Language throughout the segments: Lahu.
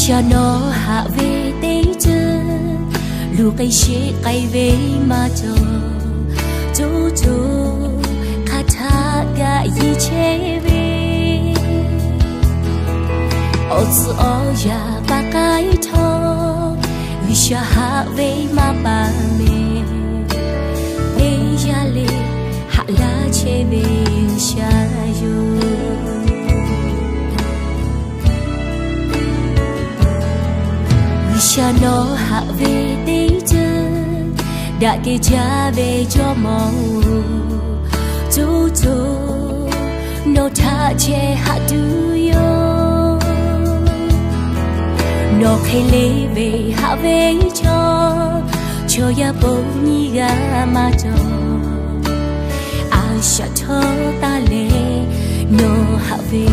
G'uiˬsha nawˬ haꞈ ve teˇ ceuˬ, luˬ k'ai sheˆ k'ai ve maˇ cawˬ, co co hk'a htaˇ kaꞈ yiˇ chehˇ ve, awˬ tcuhˉ awˬ yanˇ pa k'ai htawˇ, G'uiˬsha haꞈ ve maˇ pa mehˍ, teˇ yanˇ le haꞈ laˇ chehˇ ve G'uiˬsha yoˬ. G'uiˬsha nawˬ haꞈ ve teˇ ceuˬ, daꞈ kehˬ jaˇ ve Jawˇmawˇ-oˬ, co co nawˬ htaꞈ chehˇ haꞈ tuˬ yoˬ. Nawˬ hk'e le ve haꞈ ve chaw, chaw yaˇ bon nyiˇ g'aˇ maˇ cawˬ, a shaꞈ htawˇ taˇ leh nawˬ haꞈ ve.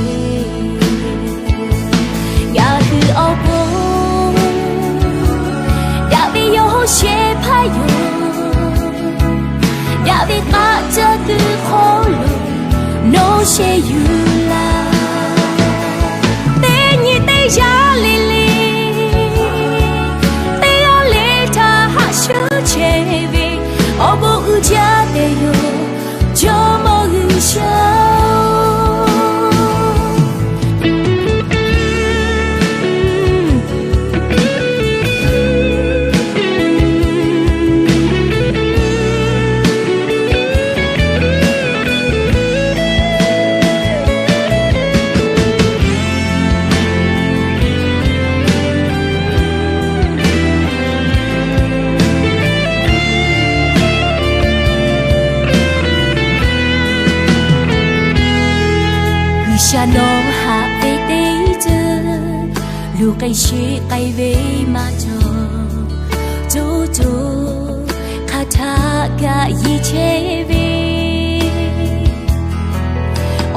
Ngaˬ hui awˬ pon daꞈ ve yawˇ shehˍ hpaˇ yoˬ. Daꞈ ve k'aˆ caˇ tuˬ hk'aw lo nawˬ shehˍ yuˬ laˇ. Teˇ nyi teˇ yanˇ le le, teˇ g'aˇ le htaꞈ haꞈ shuˉ chehˇ ve, awˬ bon uiˍ jaˇ tehꞈ yoˬ, Jawˇmawˇ G'uiˬsha-oˬ. G'uiˬsha nawˬ haꞈ ve teˇ ceuˬ, luˬ k'ai sheˆ k'ai ve maˇ cawˬ, co co hk'a htaˇ kaꞈ yiˇ chehˇ ve,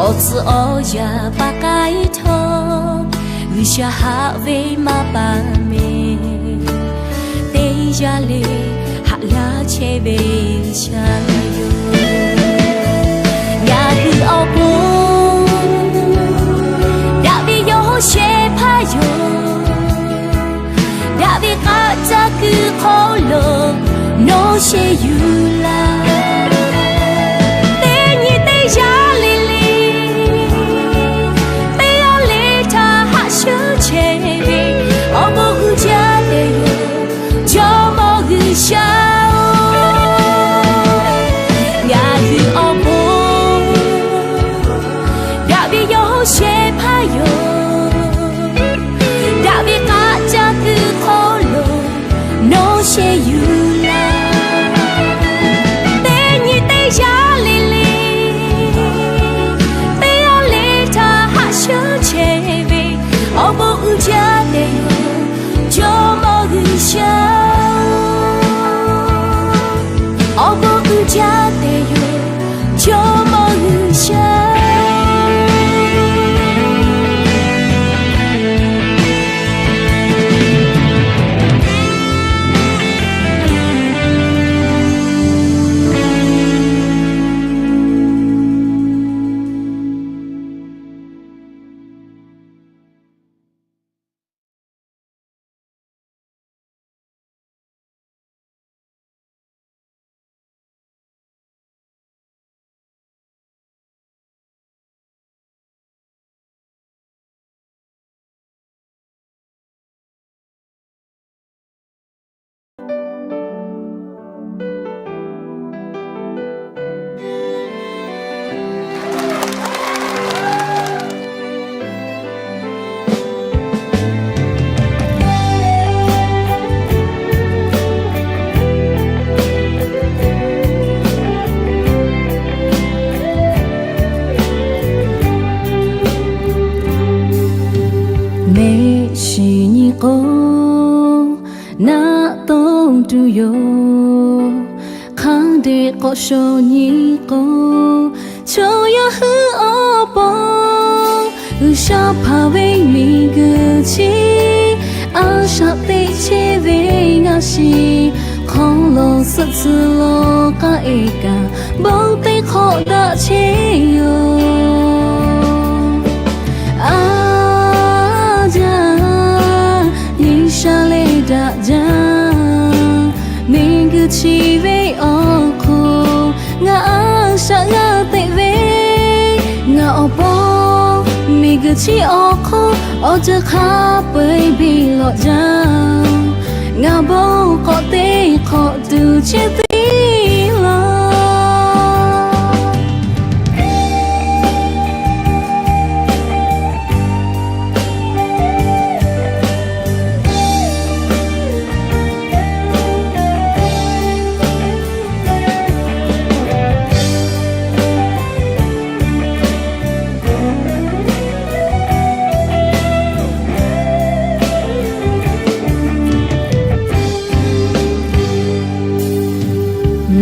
awˬ tcuhˉ awˬ yanˇ pa k'ai htawˇ, G'uiˬsha haꞈ ve maˇ pa mehˍ, teˇ yanˇ le haꞈ laˇ chehˇ ve G'uiˬsha yoˬ. Ngaˬ hui awˬ pon daꞈ ve yawˇ shehˍ hpaˇ yoˬ. Daꞈ ve k'aˆ caˇ kuiˬ hk'aw lo nawˬ shehˍ yuˬ laˇ. Teˇ nyi teˇ yanˇ le le, teˇ g'aˇ le htaꞈ haꞈ shuˉ chehˇ ve, awˬ bon uiˍ jaˇ tehꞈ yoˬ, Jawˇmawˇ G'uiˬsha-oˬ. Ngaˬ hui awˬ pon daꞈ ve yawˇ shehˍ hpaˇ yoˬ. Daꞈ ve k'aˆ caˇ kuiˬ hk'aw lo nawˬ shehˍ yuˬ laˇ. Teˇ nyi teˇ yanˇ le le, teˇ g'aˇ le htaꞈ haꞈ shuˉ chehˇ ve, awˬ bon uiˍ jaˇ tehꞈ yoˬ, Jawˇmawˇ G'uiˬsha-oˬ. Awˬ bon uiˍ jaˇ tehꞈ yoˬ, Jawˇmawˇ G'uiˬsha. Mehˆ shiˍ nyi k'o, naˆ tawˆ tuˬ yoˬ. Hk'a dehꞈ k'awꞈ shaw nyi k'o, chaw yaˇ hui awˬ pon G'uiˬsha hpanˍ ve miˬguiˬ chi, a shaꞈ teꞈ chehˇ ve ngaˬ shiˍ hk'aw lo suhˆ tcuh lo k'aˆ e kaꞈ, bon teˇ hk'awꞈ daꞈ chehˇ yoˬ. A jaˇ, Miˬguiˬ chi ve awˬ hk'oˆ ngaˬ a shaꞈ g'a teꞈ ve, ngaˬ awˬ pon miˬguiˬ chi awˬ hk'oˆ awˬ ceuˬ hk'a peu-eˬ biˇ lawꞈ jaˇ. Ngaˬ bon k'awꞈ te hk'awꞈ tuˬ chehˇ tiˉ law.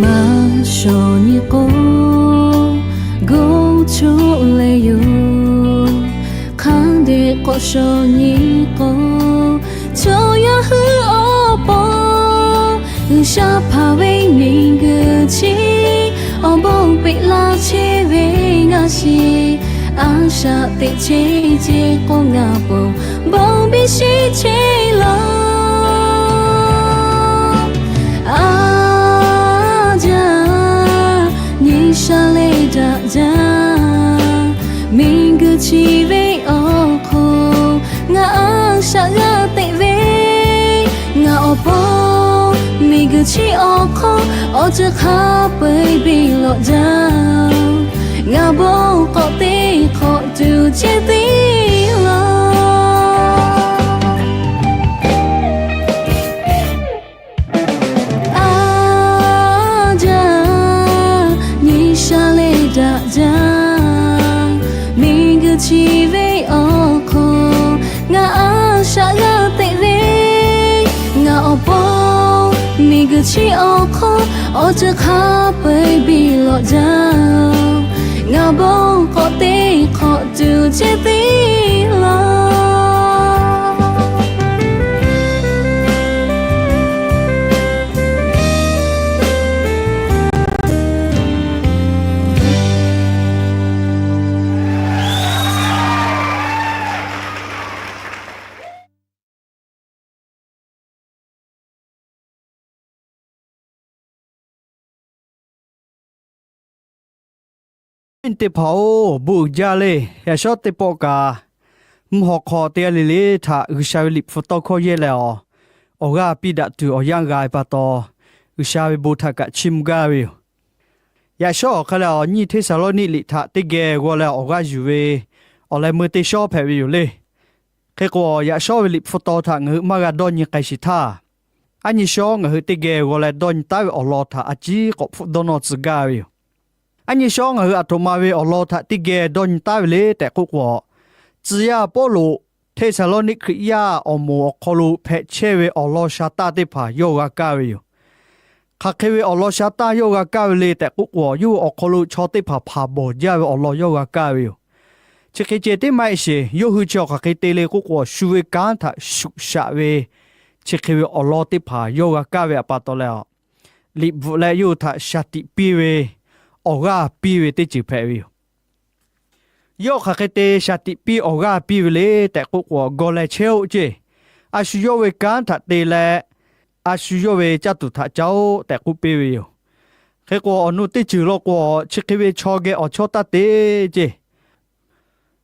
Maˇ shawˍ nyi k'o, gonˇ choˆ leh yoˬ. Hk'a dehꞈ k'awꞈ shawˍ nyi k'o, chaw yaˇ hui awˬ pon G'uiˬsha hpanˍ ve miˬguiˬ chi awˬ bon peꞈ laˇ chehˇ ve ngaˬ shiˍ. A shaꞈ teꞈ chehˇ ce k'o, ngaˬ pon bon biˇ sheˍ chehˇ law. A jaˇ, nyi sha leh daꞈ jaˇ. Miˬguiˬ chi ve awˬ hk'oˆ ngaˬ a shaꞈ g'a teꞈ ve, ngaˬ awˬ pon miˬguiˬ chi awˬ hk'oˆ awˬ ceuˬ hk'a peu-eˬ biˇ lawꞈ jaˇ. Ngaˬ bon k'awꞈ te hk'awꞈ tuˬ chehˇ tiˉ law. A jaˇ, nyi sha leh daꞈ jaˇ. Miˬguiˬ chi ve awˬ hk'oˆ ngaˬ a shaꞈ g'a teꞈ ve, ngaˬ awˬ pon miˬguiˬ chi awˬ hk'oˆ awˬ ceuˬ hk'a peu-eˬ biˇ lawꞈ jaˇ. Ngaˬ bon k'awꞈ te hk'awꞈ tuˬ chehˇ tiˉ law. Teˇ hpaˍ-oˬ, bon uiˍ jaˇ le. Yaꞈ shawˉ teˇ pawˆ kaꞈ mvuhˇ hawˬ hk'aw teˇ g'aˇ le le htaꞈ G'uiˬsha ve liꞈ hpu tawˇ hkawˇ yehˇ leh awˬ, awˬ g'aˇ piˇ daꞈ tuˬ awˬ yanˇ g'a ve pa taw, G'uiˬsha ve bon htaꞈ kaꞈ chiˇ mvuh gaˇ ve yoˬ. Yaꞈ shawˉ awˬ hk'aˇ lehˬ, awˬ nyiˇ Hteˇsaˍlawˇniˆ liꞈ htaꞈ teˇ geh g'aw leh awˬ g'aˇ yuˬ ve awˬ leh meuˇ teˇ shawˉ hpehꞈ ve yoˬ le. Hk'e k'o, yaꞈ shawˉ ve liꞈ hpu taw htaꞈ ngaˬ hui maˇ g'a dawˇ nyi k'ai sheˍ htaˇ, aˉ nyi shawˉ ngaˬ hui teˇ geh g'aw leh dawˇ nyi taˉ ve awˬ lawn htaꞈ a ciˉ k'awꞈ hpfuhˆ dawˇ nawˇ tcuh gaˇ ve yoˬ. Aˉ nyi shawˉ ngaˬ hui aˬ htoꞈ ma ve awˬ lawn htaꞈ teˇ geh dawˇ nyi taˉ ve le tehꞈ k'oˆ k'o, tcuh yaˇ Pawˇluꞈ Hteˇsaˍlawˇniˆ Hkriꞈ yaˇ awˬ moˍ awˬ hk'aw lo hpehꞈ chehˇ ve awˬ lawn sha taˇ teˇ hpaˍ yawˇ g'a kaˇ ve yoˬ. Hk'aˬ hk'e ve awˬ lawn sha taˇ yawˇ g'a kaˇ ve le tehꞈ k'oˆ k'o, yawˇ hui awˬ hk'aw lo chaw teˇ hpaˍ hpaˍ bawˬ jaˇ ve awˬ lawn yawˇ g'a kaˇ ve yoˬ. Chi hk'e ceh tiˉ maˇ heˆ sheˍ, yawˇ hui chi awˬ hk'aˬ hk'e te le k'oˆ k'o, shu ve kanˉ htaꞈ shuꞈ shaꞈ ve, chi hk'e ve awˬ lawn teˇ hpaˍ yawˇ g'a kaˇ ve awˬ pa taw leh, liꞈ bvuhꞈ leh yawˇ hui htaꞈ shaˍ tiꞈ piˇ ve, awˬ g'aˇ piˇ ve teˇ ceuˬ hpehꞈ ve yoˬ. Yawˇ hk'aˬ hk'e te shaˍ tiꞈ piˇ awˬ g'aˇ piˇ ve le tehꞈ k'oˆ k'o, g'aw leh chehˇ-oˆ ceˇ. A shu yawˇ ve kanˉ htaꞈ te leh, a shu yawˇ ve caˇ tuˬ htaꞈ caˇ-oˆ tehꞈ k'oˆ piˇ ve yoˬ. Hk'e k'o, awˬ nu teˇ ceuˬ law k'o, chi hk'e ve chaw geh awˬ chawˇ taˇ te ceˇ.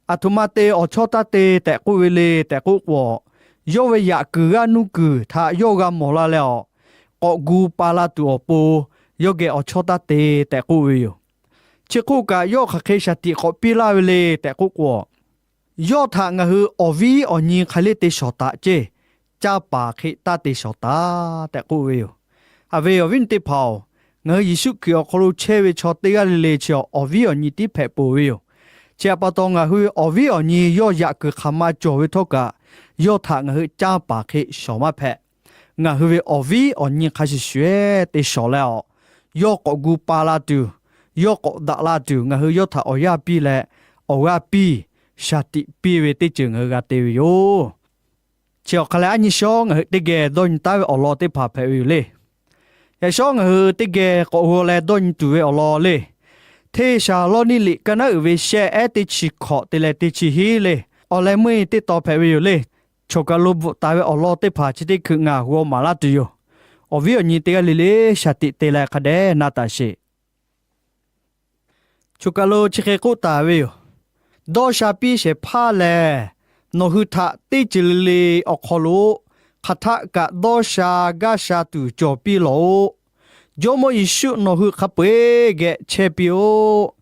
Aˬ htoꞈ ma te awˬ chawˇ taˇ te tehꞈ k'oˆ ve le tehꞈ k'oˆ k'o, yawˇ ve yaꞈ kuiˬ g'aˇ nuˇ kuiˬ htaꞈ yawˇ g'a mawˬ la leh awˬ, k'awꞈ gu pa la tuˬ awˬ pon yawˇ geh awˬ chawˇ taˇ te tehꞈ k'oˆ ve yoˬ. Chi hk'oˆ kaꞈ, yawˇ hk'aˬ hk'e shaˍ tiꞈ k'awꞈ piˇ laˇ ve le tehꞈ k'oˆ k'o, yawˇ htaꞈ ngaˬ hui awˬ viˉ awˬ nyi hk'aˬ liˇ te shawˍ taˍ ceˇ, canˇ paˍ hk'e taˇ te shawˍ taˍ tehꞈ k'oˆ ve yoˬ. Haꞈ ve awˬ viˉ awˬ nyi teˇ hpaˍ-oˬ, ngaˬ hui Yeˍsuˆ Hkriꞈ awˬ hk'aw lo chehˇ ve chaw teˇ g'aˇ le le chi awˬ viˉ awˬ nyi tiˉ hpehꞈ peuˬ ve yoˬ. Chi htaꞈ pa taw, ngaˬ hui ve awˬ viˉ awˬ nyi yawˇ yaꞈ kuiˬ hk'aˬ ma cawˬ ve htawˇ kaꞈ, yawˇ htaꞈ ngaˬ hui canˇ paˍ hk'e shawˍ maˇ hpehꞈ. Ngaˬ hui ve awˬ viˉ awˬ nyi hk'a shuˍ shuˍ te shawˍ leh awˬ, yawˇ k'awꞈ gu pa la tuˬ, yawˇ k'awꞈ daꞈ la tuˬ, ngaˬ hui yawˇ htaꞈ awˬ yanˇ piˇ leh, awˬ g'aˇ piˇ, shaˍ tiꞈ piˇ ve teˇ ceuˬ ngaˬ hui g'a te ve yoˬ. Chi awˬ hk'aˬ lehˬ, aˉ nyi shawˉ ngaˬ hui teˇ geh dawˇ nyi taˉ ve awˬ lawn teˇ hpaˍ hpehꞈ ve yoˬ le. Yaꞈ shawˉ ngaˬ hui teˇ geh k'awꞈ g'aw leh dawˇ nyi tuˬ ve awˬ lawn le, Hteˇsaˍlawˇniˆ liꞈ ka naˉ uiˍ ve shehˆ ehˉ teˇ chi hkawꞈ te leh teˇ chi hiˉ le, awˬ leh meuˇ teˇ taw hpehꞈ ve yoˬ le. Choˬ kaˬ lo bvuhꞈ taˍ ve awˬ lawn teˇ hpaˍ chi teˇ hkui ngaˬ g'aw maˍ laˇ tuˬ yoˬ. Awˬ viˉ awˬ nyi teˇ g'aˇ le le shaˍ tiꞈ te leh hk'a dehꞈ na taˍ sheˍ. Choˬ kaˬ lo chi hk'e k'oˆ taˍ ve yoˬ. Dawˇ sha piˇ shehˍ hpaˇ lehˬ, nawˬ hui htaꞈ teˇ ceuˬ le le awˬ hk'aw lo hk'aˬ htaˆ kaꞈ dawˇ sha gaˇ sha tuˬ cawˬ piˇ lawˬ-oꞈ. Jawˇmawˇ Yeˍsuˆ nawˬ hui hk'a peu-eˬ geh chehˇ piˇ-oˆ.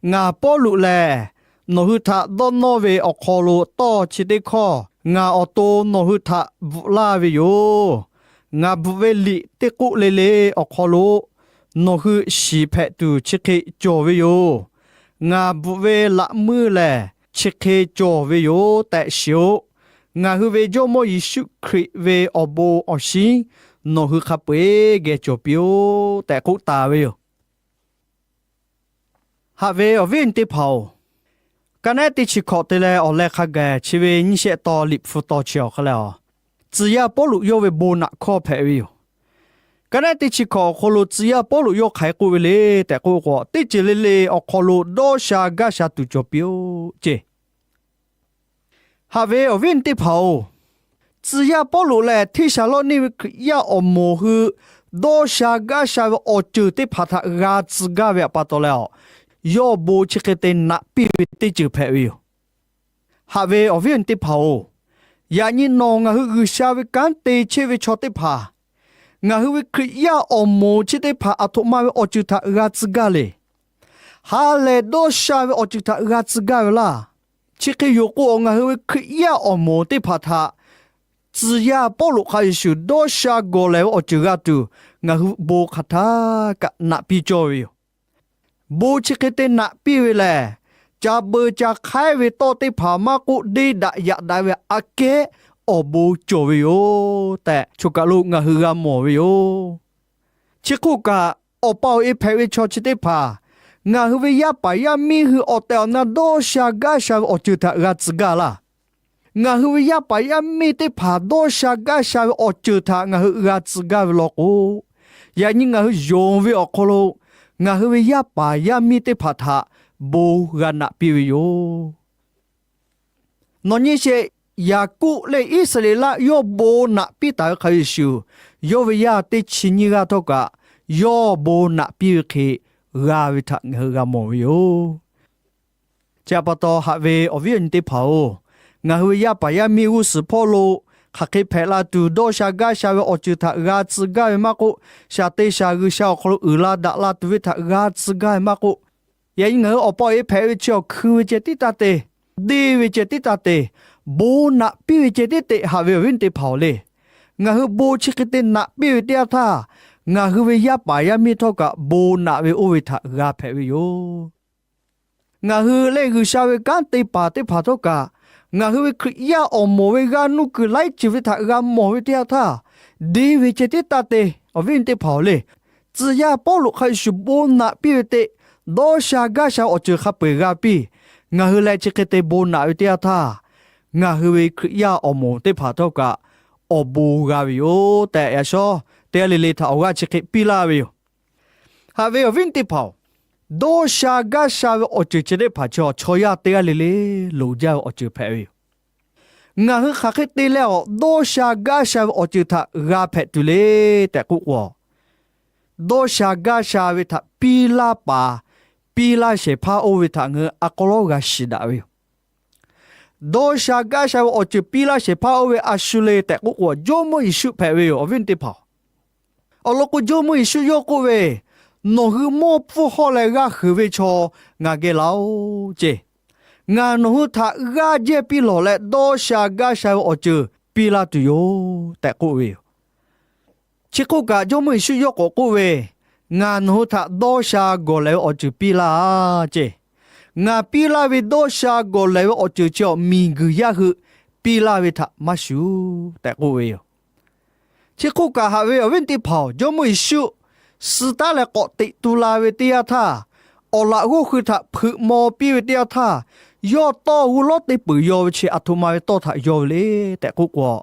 Ngaˬ Pawˇluꞈ lehˬ, nawˬ hui htaꞈ dawˇ nawˇ ve awˬ hk'aw lo tawˇ chi teˇ hkawˇ ngaˬ awˬ to nawˬ hui htaꞈ bvuhꞈ laˇ ve yoˬ. Ngaˬ bvuhꞈ ve liꞈ teˇ k'oˆ le le awˬ hk'aw lo nawˬ hui shiˍ hpehꞈ tuˬ chi hk'e cawˬ ve yoˬ. Ngaˬ bvuhꞈ ve laꞈ meuˇ lehˬ, chi hk'e cawˬ ve yoˬ tehꞈ shiˍ-oꞈ. Ngaˬ hui ve Jawˇmawˇ Yeˍsuˆ Hkriꞈ ve awˬ bon awˬ shinˉ nawˬ hui hk'a peu-eˬ geh cawˬ piˇ-oˆ tehꞈ k'oˆ taˍ ve yoˬ. Haꞈ ve awˬ viˉ awˬ nyi teˇ hpaˍ-oˬ, ka naˉ teˇ chi hkawꞈ te leh awˬ leh hk'a gaˬ chi ve nyiˇ shehˆ taw liꞈ hpu taw chi awˬ hk'aw leh a, tcuh yaˇ Pawˇluꞈ yawˇ ve bon naꞈ hkawˇ hpehꞈ ve yoˬ. Ka naˉ teˇ chi hkawꞈ awˬ hk'aw lo tcuh yaˇ Pawˇluꞈ yawˇ hk'aˬ hk'e k'oˆ ve le tehꞈ k'oˆ k'o, teˇ ceuˬ le le awˬ hk'aw lo dawˇ sha gaˇ sha tuˬ cawˬ piˇ-oˆ ceˇ. Haꞈ ve awˬ viˉ awˬ nyi teˇ hpaˍ-oˬ, tcuh yaˇ Pawˇluꞈ lehˬ Hteˇsaˍlawˇniˆ ve Hkriꞈ yaˇ awˬ moˍ hui dawˇ sha gaˇ sha ve awˬ ceuˬ teˇ hpaˍ htaꞈ g'a tcuh gaˇ ve pa taw leh a, yawˇ bon chi hk'e te naꞈ piˇ ve teˇ ceuˬ hpehꞈ ve yoˬ. Haꞈ ve awˬ viˉ awˬ nyi teˇ hpaˍ-oˬ, yaꞈ nyi nawˬ ngaˬ hui G'uiˬsha ve kanˉ te chehˇ ve chaw teˇ hpaˍ, ngaˬ hui ve Hkriꞈ yaˇ awˬ moˍ chi teˇ hpaˍ aˬ htoꞈ ma ve awˬ ceuˬ htaꞈ g'a tcuh gaˇ le. Ha lehˬ dawˇ sha ve awˬ ceuˬ htaꞈ g'a tcuh gaˇ ve laˇ. Chi hk'e yoˬ k'o, ngaˬ hui ve Hkriꞈ yaˇ awˬ moˍ teˇ hpaˍ htaꞈ tcuh yaˇ Pawˇluꞈ hk'a shuˍ shuˍ dawˇ sha gawˬ lehˬ ve awˬ ceuˬ g'a tuˬ, ngaˬ hui bon hk'aˬ htaˇ kaꞈ naꞈ piˇ cawˇ ve yoˬ. Bon chi hk'e te naꞈ piˇ ve lehˬ, ca beu ca hk'aiˉ ve tawˇ teˇ hpaˍ maˇ k'oˆ, deˇ daꞈ yaꞈ daꞈ ve aꞈ kehˉ awˬ bon cawˬ ve yoˬ tehꞈ, choˬ kaˬ lo ngaˬ hui g'a mawˬ ve yoˬ. Chi hk'oˆ kaꞈ, awˬ pa awˬ e hpehꞈ ve chaw chi teˇ hpaˍ, ngaˬ hui ve yaˇ paˍ yaˇ miˇ hui awˬ tehˬ awˬ na dawˇ sha gaˇ sha ve awˬ ceuˬ htaꞈ g'a tcuh gaˇ laˇ. Ngaˬ hui ve yaˇ paˍ yaˇ miˇ teˇ hpaˍ dawˇ sha gaˇ sha ve awˬ ceuˬ htaꞈ ngaˬ hui g'a tcuh gaˇ ve law k'o, yaꞈ nyi ngaˬ hui yonˍ ve awˬ hk'aw lo ngaˬ hui ve yaˇ paˍ yaˇ miˇ teˇ hpaˍ htaꞈ bon g'a naꞈ piˇ ve yoˬ. Nawˬ nyi sheˍ, Yaˍkoˆ leh Iˉsaˍreˍlaˆ yawˇ bon naꞈ piˇ taˍ ve hk'a shuˍ shuˍ, yawˇ ve yaˇ teˇ chi nyiˇ g'aˇ htawˇ kaꞈ, yawˇ bon naꞈ piˇ ve hk'e g'a ve htaꞈ ngaˬ hui g'a mawˬ ve yoˬ. Chi pa taw haꞈ ve awˬ viˉ awˬ nyi teˇ hpaˍ-oˬ, ngaˬ hui ve yaˇ paˍ yaˇ miˇ g'uˇ suhˍ hpawˇ lo hk'aˬ hk'e hpehꞈ la tuˬ, dawˇ sha gaˇ sha ve awˬ ceuˬ htaꞈ g'a tcuh gaˇ ve maˇ k'oˆ, shaˍ te shaˍ G'uiˬsha awˬ hk'aw lo uiˍ la daꞈ la tuˬ ve htaꞈ g'a tcuh gaˇ ve maˇ k'oˆ, yaꞈ nyi ngaˬ hui awˬ pa awˬ e hpehꞈ ve chi awˬ hkui ve ceh tiˉ taˇ te, deˇ ve ceh tiˉ taˇ te, bon naꞈ piˇ ve ceh tiˉ te. Haꞈ ve awˬ viˉ teˇ hpaˍ-oˬ le, ngaˬ hui bon chi hk'e te naꞈ piˇ ve teˇ yanˇ htaˇ, ngaˬ hui ve yaˇ paˍ yaˇ miˇ htawˇ kaꞈ bon naꞈ ve oˇ ve htaꞈ g'a hpehꞈ ve yoˬ. Ngaˬ hui leh G'uiˬsha ve kanˉ te paˍ teˇ hpaˍ htawˇ kaꞈ, ngaˬ hui ve Hkriꞈ yaˇ awˬ moˍ ve g'aˇ nuˇ kuiˬ laiˉ ceuˬ ve htaꞈ g'a mawˬ ve teˇ yanˇ htaˇ, deˇ ve ceh tiˉ taˇ te. Awˬ viˉ teˇ hpaˍ-oˬ le, tcuh yaˇ Pawˇluꞈ hk'a shuˍ shuˍ bon naꞈ piˇ ve teꞈ, dawˇ sha gaˇ sha awˬ ceuˬ hk'a peu-eˬ g'a piˇ. Ngaˬ hui leh chi hk'e te bon naꞈ ve teˇ yanˇ htaˇ, ngaˬ hui ve Hkriꞈ yaˇ awˬ moˍ teˇ hpaˍ htawˇ kaꞈ awˬ bon g'a ve yoˬ tehꞈ, yaꞈ shawˉ teˇ g'aˇ le le htaꞈ awˬ g'aˇ chi hk'e piˇ laˇ ve yoˬ. Haꞈ ve awˬ viˉ teˇ hpaˍ-oˬ, dawˇ sha gaˇ sha ve awˬ ceuˬ chi teˇ hpaˍ chaw, chaw yaˇ teˇ g'aˇ le le loˍ jaˇ ve awˬ ceuˬ hpehꞈ ve yoˬ. Ngaˬ hui hk'aˬ hk'e te leh awˬ dawˇ sha gaˇ sha ve awˬ ceuˬ htaꞈ g'a hpehꞈ tuˬ le tehꞈ k'oˆ k'o, dawˇ sha gaˇ sha ve htaꞈ piˇ laˇ paˍ piˇ laˇ shehˍ hpaˇ oˇ ve htaꞈ ngaˬ hui a k'aw lawˉ g'a shiˍ daꞈ ve yoˬ. Dawˇ sha gaˇ sha ve awˬ ceuˬ piˇ laˇ shehˍ hpaˇ oˇ ve a shu le tehꞈ k'oˆ k'o, Jawˇmawˇ Yeˍsuˆ hpehꞈ ve yoˬ, awˬ viˉ teˇ hpaˍ-oˬ. Awˬ lawn k'o, Jawˇmawˇ Yeˍsuˆ yawˇ k'oˆ ve, Nawˬ hui mawˇ hpfuhˇ hawˇ leh g'aˇ huiˍ ve chaw ngaˬ geh laˬ-oˬ ceˇ. Ngaˬ nawˬ hui htaꞈ g'aˇ jehˇ piˇ lawˬ leh dawˇ sha gaˇ sha ve awˬ ceuˬ piˇ laˇ tuˬ yoˬ tehꞈ k'oˆ ve yoˬ. Chi hk'oˆ kaꞈ, Jawˇmawˇ Yeˍsuˆ yawˇ k'awꞈ k'oˆ ve, Ngaˬ nawˬ hui htaꞈ dawˇ sha gawˬ lehˬ ve awˬ ceuˬ piˇ laˇ ceˇ. Ngaˬ piˇ laˇ ve dawˇ sha gawˬ lehˬ ve awˬ ceuˬ chi awˬ miˬguiˬ yaˇ hui piˇ laˇ ve htaꞈ maˇ shuˍ tehꞈ k'oˆ ve yoˬ. Chi hk'oˆ kaꞈ, haꞈ ve awˬ viˉ teˇ hpaˍ-oˬ, Jawˇmawˇ Yeˍsuˆ suh taˉ leh k'awꞈ teꞈ tu la ve teˇ yanˇ htaˇ, awˬ laꞈ g'awˇ hui htaꞈ hpeuꞈ maw piˇ ve teˇ yanˇ htaˇ, yawˇ tawˇ g'uˇ lawˉ teˇ peuˬ yaw ve chi aˬ htoꞈ ma ve tawˇ htaꞈ yaw ve le tehꞈ k'oˆ k'o,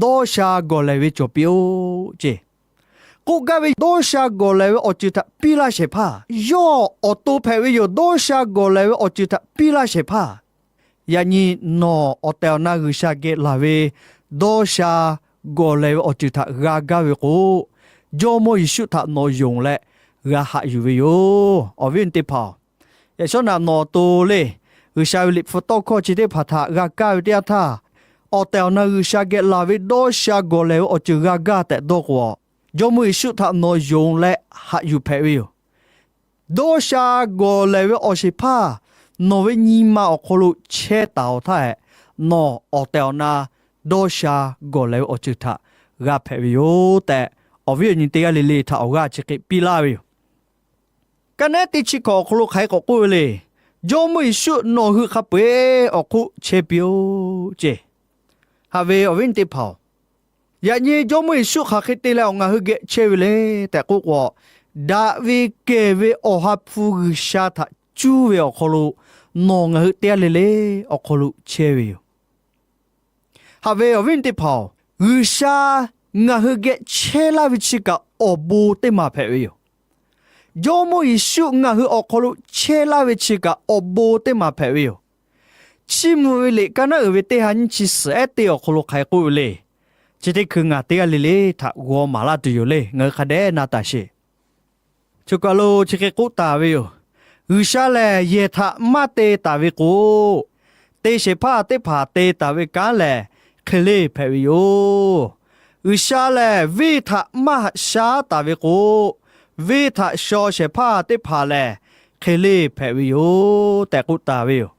dawˇ sha gawˬ lehˬ ve cawˬ piˇ-oˆ ceˇ. K'oˆ gaˇ ve, dawˇ sha gawˬ lehˬ ve awˬ ceuˬ htaꞈ piˇ laˇ shehˍ hpaˇ, yawˇ awˬ to hpehꞈ ve yoˬ. Dawˇ sha gawˬ lehˬ ve awˬ ceuˬ htaꞈ piˇ laˇ shehˍ hpaˇ, yaꞈ nyi nawˬ awˬ tehˬ awˬ na G'uiˬsha geh laˬ ve dawˇ sha gawˬ lehˬ ve awˬ ceuˬ htaꞈ g'a gaˇ ve k'o, Jawˇmawˇ Yeˍsuˆ htaꞈ nawˬ yonˍ leh g'a haꞈ yuˬ ve yoˬ. Awˬ viˉ awˬ nyi teˇ hpaˍ-oˬ, yaꞈ shawˉ naꞈ nawˬ awˬ to le, G'uiˬsha ve Liꞈ hpu tawˇ hkawˇ chi teˇ hpaˍ htaꞈ g'a kaˇ ve teˇ yanˇ htaˇ, awˬ tehˬ awˬ na G'uiˬsha geh laˬ ve dawˇ sha gawˬ lehˬ ve awˬ ceuˬ g'a gaˇ tehꞈ dawˇ k'o, Jawˇmawˇ Yeˍsuˆ htaꞈ nawˬ yonˍ leh haꞈ yuˬ hpehꞈ ve yoˬ. Dawˇ sha gawˬ lehˬ ve awˬ shehˍ hpaˇ nawˬ ve nyi ma awˬ hk'aw lo chehˇ taˍ-oˬ htaˇ, nawˬ awˬ tehˬ awˬ na dawˇ sha gawˬ lehˬ ve awˬ ceuˬ htaꞈ g'a hpehꞈ ve yoˬ tehꞈ, awˬ viˉ awˬ nyi teˇ g'aˇ le le htaꞈ awˬ g'aˇ chi hk'e piˇ laˇ ve yoˬ. Ka naˉ teˇ chi hkawꞈ awˬ hk'aw lo hk'aˬ hk'e k'oˆ ve le. Jawˇmawˇ Yeˍsuˆ nawˬ hui hk'a peu-eˬ awˬ hk'oˆ chehˇ piˇ-oˆ ceˇ. Haꞈ ve awˬ viˉ teˇ hpaˍ-oˬ, yaꞈ nyi Jawˇmawˇ Yeˍsuˆ hk'aˬ hk'e te leh awˬ ngaˬ hui geh chehˇ ve le tehꞈ k'oˆ k'o, daꞈ ve kehˬ ve Awˬ ha hpu G'uiˬsha htaꞈ cuˇ ve awˬ hk'aw lo nawˬ ngaˬ hui teˇ g'aˇ le le awˬ hk'aw lo chehˇ ve yoˬ. Haꞈ ve awˬ viˉ teˇ hpaˍ-oˬ, G'uiˬsha ngaˬ hui geh chehˇ laˇ ve chi kaꞈ awˬ bon teˇ maˬ hpehꞈ ve yoˬ. Jawˇmawˇ Yeˍsuˆ ngaˬ hui awˬ hk'aw lo chehˇ laˇ ve chi kaꞈ awˬ bon teˇ maˬ hpehꞈ ve yoˬ. Chiˇ mvuh ve liꞈ ka naˉ uiˍ ve teˇ ha nyiˇ chi suhˍ ehˉ teˇ awˬ hk'aw lo hk'aˬ hk'e k'oˆ ve le. Chi teˇ hkui ngaˬ teˇ g'aˇ le le htaꞈ g'aw maˍ laˇ tuˬ yoˬ le. Ngaˬ hui hk'a dehꞈ na taˍ sheˍ. Choˬ kaˬ lo chi hk'e k'oˆ taˍ ve yoˬ. G'uiˬsha lehˬ yehˬ htaꞈ maˇ te taˍ ve k'o, te shehˍ hpaˇ teˇ hpaˍ te taˍ ve kanˉ lehˬ hk'e le hpehꞈ ve yoˬ. G'uiˬsha lehˬ venˇ htaꞈ maˇ haꞈ shaˉ taˍ ve k'o, venˇ htaꞈ shaw shehˍ hpaˇ teˇ hpaˍ lehˬ hk'e le hpehꞈ ve yoˬ tehꞈ k'oˆ taˍ ve yoˬ.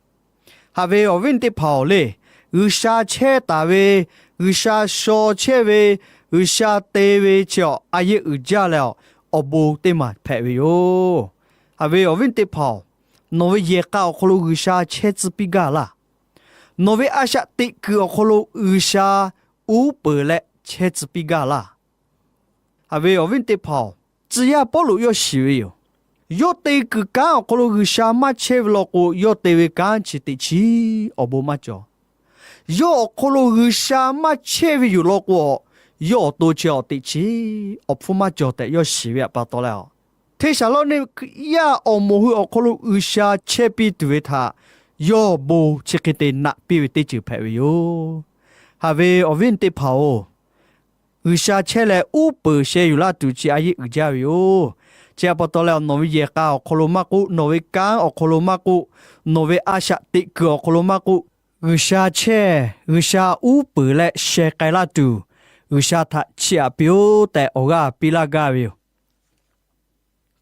Haꞈ ve awˬ viˉ teˇ hpaˍ-oˬ le, G'uiˬsha chehˇ taˍ ve, G'uiˬsha shaw chehˇ ve, G'uiˬsha te ve chi awˬ a yeˇ uiˍ jaˇ leh awˬ, awˬ bon teˇ maˬ hpehꞈ ve yoˬ. Haꞈ ve awˬ viˉ teˇ hpaˍ-oˬ, nawˬ ve yehˬ k'a awˬ hk'aw lo G'uiˬsha chehˇ tcuh piˇ gaˇ laˇ. Nawˬ ve a shaꞈ teꞈ kuiˬ awˬ hk'aw lo G'uiˬsha uˉ peunˍ leh chehˇ tcuh piˇ gaˇ laˇ. Haꞈ ve awˬ viˉ teˇ hpaˍ-oˬ, tcuh yaˇ Pawˇluꞈ yawˇ shiˍ ve yoˬ. Yawˇ te kuiˬ kanˉ awˬ hk'aw lo G'uiˬsha maˇ chehˇ ve law k'o, yawˇ te ve kanˉ chi teꞈ chiˉ awˬ bon maˇ cawˬ. Yawˇ awˬ hk'aw lo G'uiˬsha maˇ chehˇ ve yoˬ law k'o, yawˇ awˬ to chi awˬ teꞈ chiˉ awˬ hpfuhˇ maˇ cawˬ tehꞈ yawˇ shiˍ ve pa taw leh, Hteˇsaˍlawˇniˆ ve Hkriꞈ yaˇ awˬ moˍ hui awˬ hk'aw lo G'uiˬsha chehˇ piˇ tuˬ ve htaꞈ yawˇ bon chi hk'e te naꞈ piˇ ve teˇ ceuˬ hpehꞈ ve yoˬ. Haꞈ ve awˬ viˉ teˇ hpaˍ-oˬ, G'uiˬsha chehˇ leh uˉ peunˍ sheh yuˬ laˇ tuˬ chi a yeˇ uiˍ jaˇ ve yoˬ. Chi pa taw leh, nawˬ ve yehˬ k'a awˬ hk'aw lo maˇ k'oˆ, nawˬ ve kanˉ awˬ hk'aw lo maˇ k'oˆ, nawˬ ve a shaꞈ teꞈ kuiˬ awˬ hk'aw lo maˇ k'oˆ, G'uiˬsha chehˇ, G'uiˬsha uˉ peunˍ leh sheh k'ai laˇ tuˬ, G'uiˬsha htaꞈ chiˇ aꞈ piˇ-oˆ tehꞈ awˬ g'aˇ piˇ laˇ gaˇ ve yoˬ.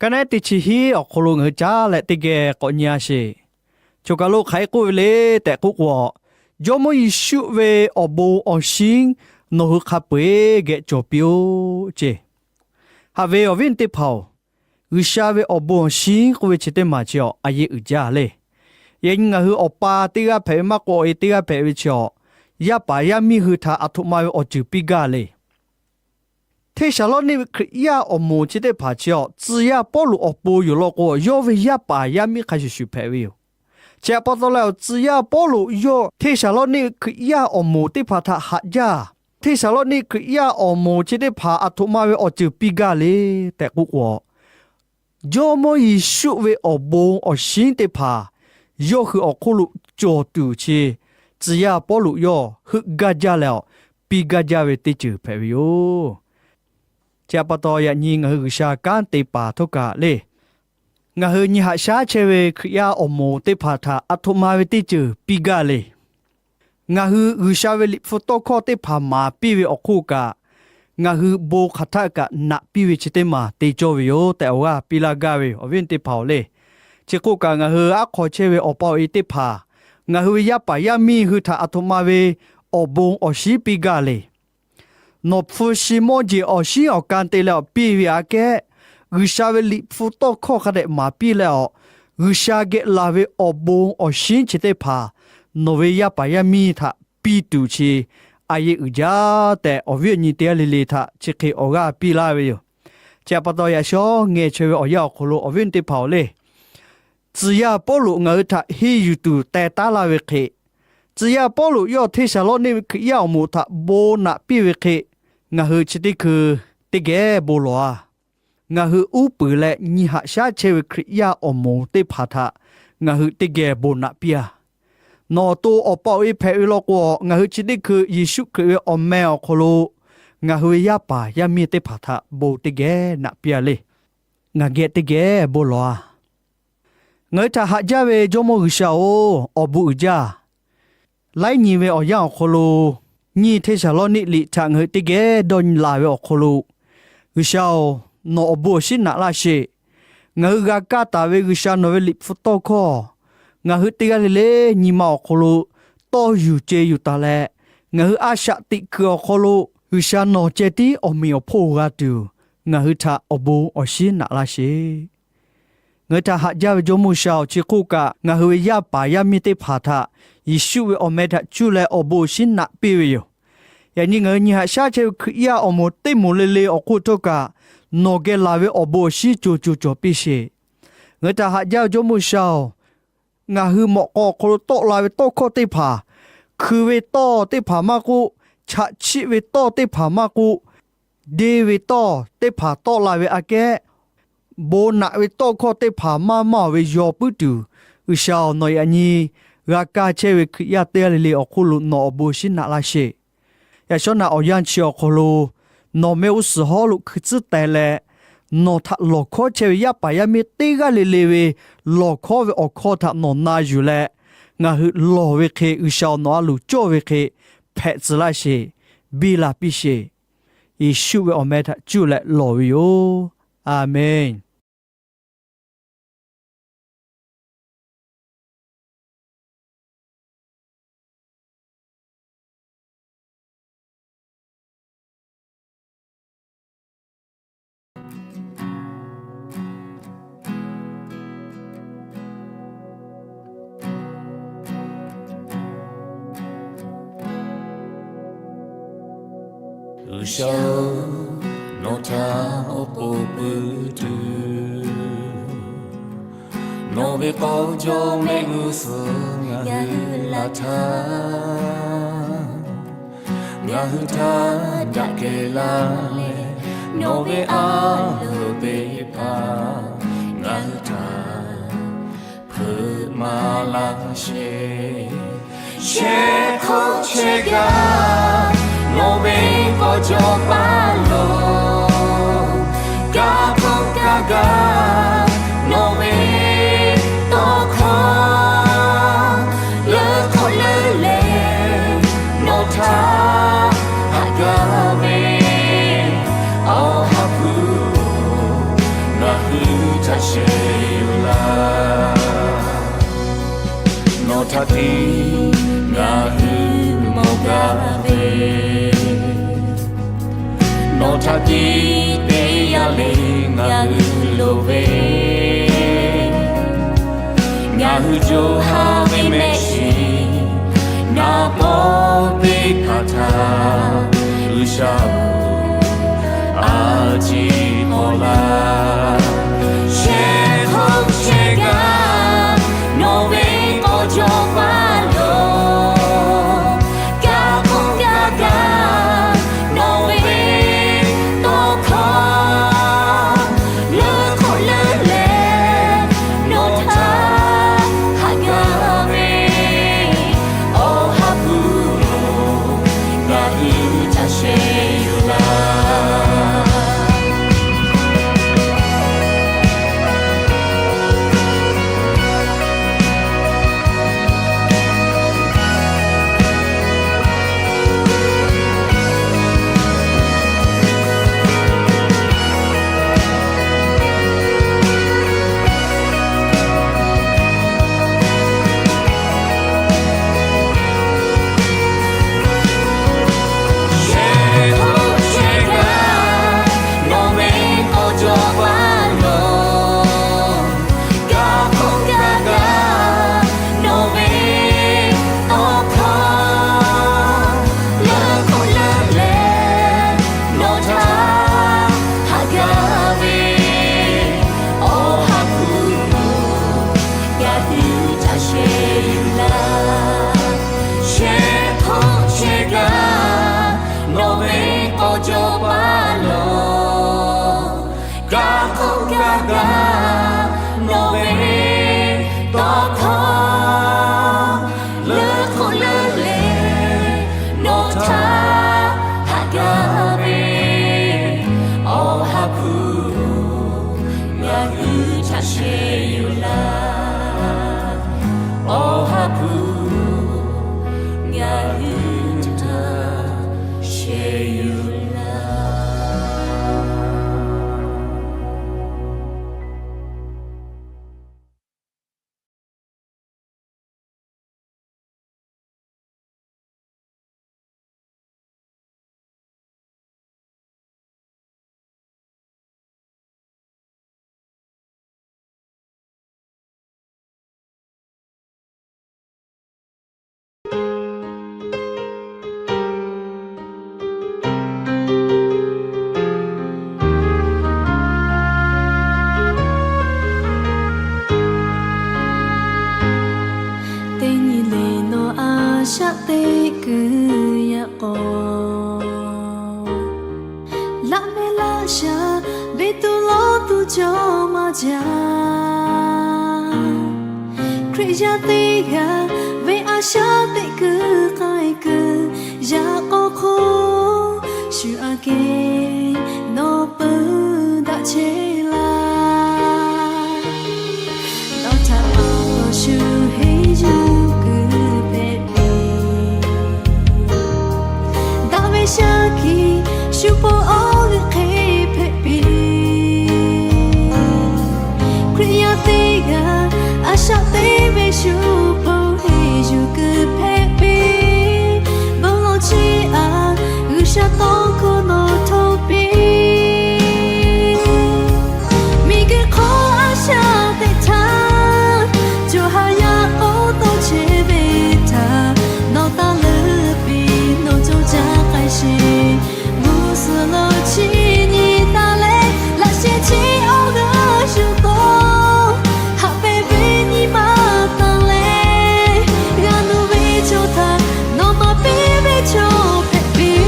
Ka naˉ teˇ chi hiˉ awˬ hk'aw lo ngaˬ hui caˉ leh teˇ geh k'awꞈ nyi-a sheˍ. Choˬ kaˬ lo hk'aˬ hk'e k'oˆ ve le tehꞈ k'oˆ k'o, Jawˇmawˇ Yeˍsuˆ ve awˬ bon awˬ shinˉ nawˬ hui hk'a peu-eˬ geh cawˬ piˇ-oˆ ceˇ. Haꞈ ve awˬ viˉ teˇ hpaˍ-oˬ, G'uiˬsha ve awˬ bon awˬ shinˉ k'oˆ ve chi teˇ maˬ chi awˬ a yeˇ uiˍ jaˇ le. Yaꞈ nyi ngaˬ hui awˬ pa teˇ g'aˇ hpehꞈ ve maˇ k'oˆ, awˬ e teˇ g'aˇ hpehꞈ ve chi awˬ, yaˇ paˍ yaˇ miˇ hui htaꞈ aˬ htoꞈ ma ve awˬ ceuˬ piˇ gaˇ le. Hteˇsaˍlawˇniˆ ve Hkriꞈ yaˇ awˬ moˍ chi teˇ hpaˍ chi awˬ, tcuh yaˇ Pawˇluꞈ awˬ pon yoˬ law k'o, yawˇ ve yaˇ paˍ yaˇ miˇ hk'a shuˍ shuˍ hpehꞈ ve yoˬ. Chi pa taw leh, awˬ tcuh yaˇ Pawˇluꞈ yawˇ Hteˇsaˍlawˇniˆ ve Hkriꞈ yaˇ awˬ moˍ teˇ hpaˍ htaꞈ haꞈ jaˇ. Hteˇsaˍlawˇniˆ Hkriꞈ yaˇ awˬ moˍ chi teˇ hpaˍ aˬ htoꞈ ma ve awˬ ceuˬ piˇ gaˇ le tehꞈ k'oˆ k'o, Jawˇmawˇ Yeˍsuˆ ve awˬ bon awˬ shinˉ teˇ hpaˍ yawˇ hui awˬ hk'oˆ lo cawˬ tuˬ chi tcuh yaˇ Pawˇluꞈ yawˇ heuˆ gaˇ jaˇ leh awˬ, piˇ gaˇ jaˇ ve teˇ ceuˬ hpehꞈ ve yoˬ. Chi pa taw, yaꞈ nyi ngaˬ hui G'uiˬsha kanˉ te paˍ htawˇ kaꞈ le, ngaˬ hui nyi haꞈ shaˉ chehˇ ve Hkriꞈ yaˇ awˬ moˍ teˇ hpaˍ htaꞈ aˬ htoꞈ ma ve teˇ ceuˬ piˇ gaˇ le. Ngaˬ hui G'uiˬsha ve Liꞈ hpu tawˇ hkawˇ teˇ hpaˍ maˍ piˇ ve awˬ hk'oˆ kaꞈ, ngaˬ hui bon hk'aˬ htaˆ kaꞈ naꞈ piˇ ve chi teˇ maˬ te cawˇ ve yoˬ tehꞈ awˬ g'aˇ piˇ laˇ gaˇ ve yoˬ, awˬ viˉ teˇ hpaˍ-oˬ le. Chi hk'oˆ kaꞈ, ngaˬ hui aˉ hk'aw chehˇ ve awˬ pa awˬ e teˇ hpaˍ, ngaˬ hui ve yaˇ paˍ yaˇ miˇ hui htaꞈ aˬ htoꞈ ma ve awˬ bon awˬ shinˉ piˇ gaˇ le. Nawˬ hpu shi mawˇ jeˬ awˬ shinˉ awˬ kan te leh awˬ piˇ ve aꞈ kehˉ, G'uiˬsha ve Liꞈ hpu tawˇ hkawˇ hk'a dehꞈ maˍ piˇ leh awˬ, G'uiˬsha geh laˬ ve awˬ bon awˬ shinˉ chi teˇ hpaˍ nawˬ ve yaˇ paˍ yaˇ miˇ htaꞈ piˇ tuˬ chi a yeˇ uiˍ jaˇ tehꞈ, awˬ viˉ awˬ nyi teˇ g'aˇ le le htaꞈ chi hk'e awˬ g'aˇ piˇ laˇ ve yoˬ. Chi pa taw, yaꞈ shawˉ ngeh chaweh ve awˬ yanˇ awˬ hk'aw lo awˬ viˉ teˇ hpaˍ-oˬ le, tcuh yaˇ Pawˇluꞈ ngaˬ hui htaꞈ henˇ yuˬ tuˬ teh taˉ laˇ ve hk'e, tcuh yaˇ Pawˇluꞈ yawˇ Hteˇsaˍlawˇniˆ ve Hkriꞈ yaˇ awˬ moˍ htaꞈ bon naꞈ piˇ ve hk'e, ngaˬ hui chi teˇ hkui teˇ geh bon lawˬ-a. Ngaˬ hui uˉ peunˍ leh nyi haꞈ shaˉ chehˇ ve Hkriꞈ yaˇ awˬ moˍ teˇ hpaˍ htaꞈ ngaˬ hui teˇ geh bon naꞈ piˇ-a. Nawˬ awˬ to awˬ pa awˬ e hpehꞈ ve law k'o, ngaˬ hui chi teˇ hkui Yeˍsuˆ Hkriꞈ ve awˬ meh awˬ hk'aw lo ngaˬ hui ve yaˇ paˍ yaˇ miˇ teˇ hpaˍ htaꞈ bon teˇ geh naꞈ piˇ-a le. Ngaˬ geh teˇ geh bon lawˬ-a. Ngaˬ hui htaꞈ haꞈ jaˇ ve Jawˇmawˇ G'uiˬsha-oˬ, awˬ bon uiˍ jaˇ. Laiˉ nyi ve awˬ yanˇ awˬ hk'aw lo, nyiˇ Hteˇsaˍlawˇniˆ liꞈ htaꞈ ngaˬ hui teˇ geh dawˇ nyi la ve awˬ hk'aw lo, G'uiˬsha-oˬ, nawˬ awˬ bon awˬ shinˉ naꞈ laˇ sheˍ. Ngaˬ hui g'a kaˇ taˍ ve G'uiˬsha nawˬ ve liꞈ hpu tawˇ hkawˇ, ngaˬ hui teˇ g'aˇ le le nyi ma awˬ hk'aw lo tawˇ yuˬ ce yuˬ taˍ leh, ngaˬ hui a shaꞈ teꞈ kuiˬ awˬ hk'aw lo G'uiˬsha nawˬ ceh tiˉ awˬ meꞈ awˬ hponˇ g'a tuˬ, ngaˬ hui htaꞈ awˬ bon awˬ shinˉ naꞈ laˇ sheˍ. Ngaˬ hui htaꞈ haꞈ jaˇ ve Jawˇmawˇ G'uiˬsha-oˬ, chi hk'oˆ kaꞈ ngaˬ hui ve yaˇ paˍ yaˇ miˇ teˇ hpaˍ htaꞈ Yeˍsuˆ ve awˬ meh htaꞈ cuˇ leh awˬ bon awˬ shinˉ naꞈ piˇ ve yoˬ. Yaꞈ nyi ngaˬ hui nyi haꞈ shaˉ chehˇ ve Hkriꞈ yaˇ awˬ moˍ teˇ moˍ le le awˬ hk'oˆ htawˇ kaꞈ, nawˬ geh laˬ ve awˬ bon awˬ shinˉ co co cawˬ piˇ sheˍ. Ngaˬ hui htaꞈ haꞈ jaˇ ve Jawˇmawˇ G'uiˬsha-oˬ, ngaˬ hui mawꞈ k'aw awˬ hk'aw lo tawˆ la ve tawˇ hkawˇ teˇ hpaˍ, hkui ve tawˇ teˇ hpaˍ maˇ k'oˆ, chaꞈ chiˆ ve tawˇ teˇ hpaˍ maˇ k'oˆ, deˇ ve tawˇ teˇ hpaˍ tawˆ la ve aꞈ kehˉ, bon naꞈ ve tawˇ hkawˇ teˇ hpaˍ maˇ maˇ-oˬ ve yaw puiˉ tuˬ, G'uiˬsha-oˬ, nawˬ yaꞈ nyi g'a kaˇ chehˇ ve Hkriꞈ yaˇ teˇ g'aˇ le le awˬ hk'oˆ lo nawˬ awˬ bon awˬ shinˉ naꞈ laˇ sheˍ. Yaꞈ shawˉ naꞈ awˬ yanˇ chi awˬ hk'aw lo, nawˬ mehˆ g'uˇ suhˍ hawˉ lo hkui tcuhˉ teh leh, nawˬ htaꞈ lawˬ hkawˉ chehˇ ve yaˇ paˍ yaˇ miˇ teˇ g'aˇ le le ve lawˬ hkawˉ ve awˬ hkawˇ htaꞈ nawˬ na yuˬ leh, ngaˬ hui lawˬ ve hk'e G'uiˬsha-oˬ, nawˬ a loˍ cawˇ ve hk'e hpehꞈ tcuh laˇ sheˍ, biˇ la piˇ sheˍ. Yeˍsuˆ ve awˬ meh htaꞈ cuˇ leh lawˬ ve yoˬ. A menˬ. G'uiˬsha-oˬ, nawˬ htaꞈ awˬ pon puiˉ tuˬ, nawˬ ve k'aw jawˇ mehˆ g'uˇ suhˍ ngaˬ hui laˬ htaˇ, ngaˬ hui htaꞈ daꞈ kehˬ laˇ leh, nawˬ ve a loˍ teˇ hpaˍ ngaˬ hui htaꞈ hpeuꞈ maˍ laˇ sheˍ. Shehˍ hk'oˆ shehˍ gaˇ nawˬ ve k'aw jawˇ paˇ lo, kaˇ hk'oˆ kaˇ gaˇ nawˬ ve tawˇ hkawˇ leuˉ hk'awꞈ leuˉ leh, nawˬ htaꞈ haꞈ gaˇ ve Awˬ ha hpu-oˬ, ngaˬ hui htaꞈ sheh yuˬ laˇ. Nawˬ htaꞈ tiˉ ngaˬ hui mawˬ gaˇ ve, nawˬ htaꞈ tiˉ teˇ yanˇ le ngaˬ hui loˍ ve, ngaˬ hui co ha ve mehˆ shiˍ naˍ paw teˇ hpaˍ htaꞈ G'uiˬsha-oˬ, a ciˉ k'awꞈ laˇ. Shehˍ hk'oˆ shehˍ gaˇ nawˬ ve k'aw jawˇ paˇ lo, kaˇ hk'oˆ kaˇ gaˇ nawˬ ve tawˇ hkawˇ leuˉ hk'awꞈ leuˉ leh, nawˬ htaꞈ haꞈ gaˇ ve Awˬ ha hpu-oˬ, ngaˬ hui htaꞈ sheh yuˬ laˇ. htaˇ sheh yuˬ laˇ. Teˇ nyi le nawˬ a shaꞈ teꞈ kuiˬ yaꞈ k'aw, laꞈ mehˆ laꞈ sha ve tuˬ lawˇ tuˬ cawˬ maˇ jaˇ. Hkriꞈ yaˇ teˇ g'aˇ ve a shaꞈ teꞈ kuiˬ k'ai kuiˬ yaꞈ k'aw hk'oˆ, shu aꞈ kehˬ nawˬ peuˬ daꞈ chehˇ laˇ. Nawˬ htaꞈ pa taw shu henˇ yuˬ kuiˬ hpehꞈ piˇ. Daꞈ ve shaˉ hkiˆ shu pon awˬ g'euˆ hk'e hpehꞈ piˇ. Hkriꞈ yaˇ teˇ g'aˇ a shaꞈ teꞈ ve shu pon henˇ yuˬ kuiˬ hpehꞈ piˇ. Bon lawˬ chi aꞈ G'uiˬsha tawˇ hkawˇ nawˬ htoꞈ piˇ. Miˬguiˬ hk'oˆ a shaꞈ teꞈ htaˇ, co ha yaꞈ k'aw tawˇ chehˇ ve htaꞈ nawˬ taˇ leuˉ piˇ. Nawˬ co caˇ k'ai sheˍ. Mvuhˇ suhˍ lo chi nyi taˍ leh, laꞈ sheh chi awˬ g'aˇ shu tawˇ haꞈ pehnˇ ve nyi ma taˍ leh, g'a nuˇ ve chaw htaꞈ nawˬ maˍ piˇ ve chaw hpehꞈ piˇ.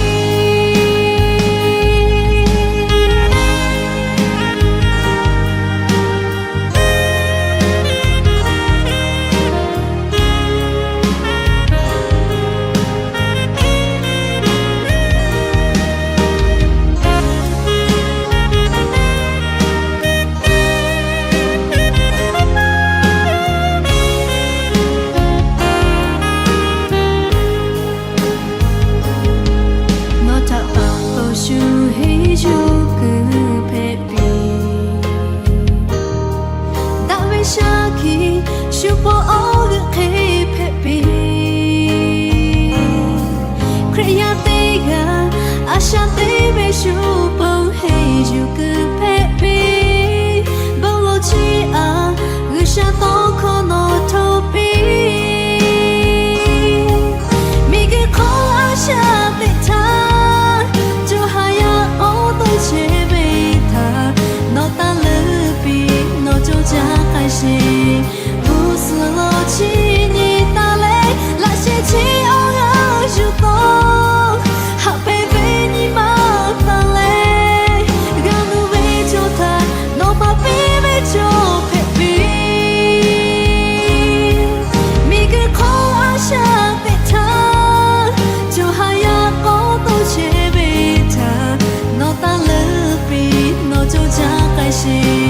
Nawˬ htaꞈ pa taw shu henˇ yuˬ kuiˬ hpehꞈ piˇ. Daꞈ ve shaˉ hkiˆ shu pon awˬ g'euˆ hk'e hpehꞈ piˇ. Hkriꞈ yaˇ teˇ g'aˇ a shaꞈ teꞈ ve shu pon henˇ yuˬ kuiˬ hpehꞈ piˇ. Bon lawˬ chi aꞈ G'uiˬsha tawˇ hkawˇ nawˬ htoꞈ piˇ. Miˬguiˬ hk'oˆ a shaꞈ teꞈ htaˇ, co ha yaꞈ k'aw tawˇ chehˇ ve htaꞈ nawˬ taˇ leuˉ piˇ. Nawˬ co caˇ k'ai sheˍ. Mvuhˇ suhˍ lo chi nyi taˍ leh, laꞈ sheh chi awˬ g'aˇ shu tawˇ haꞈ pehnˇ ve nyi ma taˍ leh, g'a nuˇ ve chaw htaꞈ nawˬ maˍ piˇ ve chaw hpehꞈ piˇ. Miˬguiˬ hk'oˆ a shaꞈ teꞈ htaˇ, co ha yaꞈ k'aw tawˇ chehˇ ve htaꞈ nawˬ taˇ leuˉ piˇ. Nawˬ co caˇ k'ai sheˍ.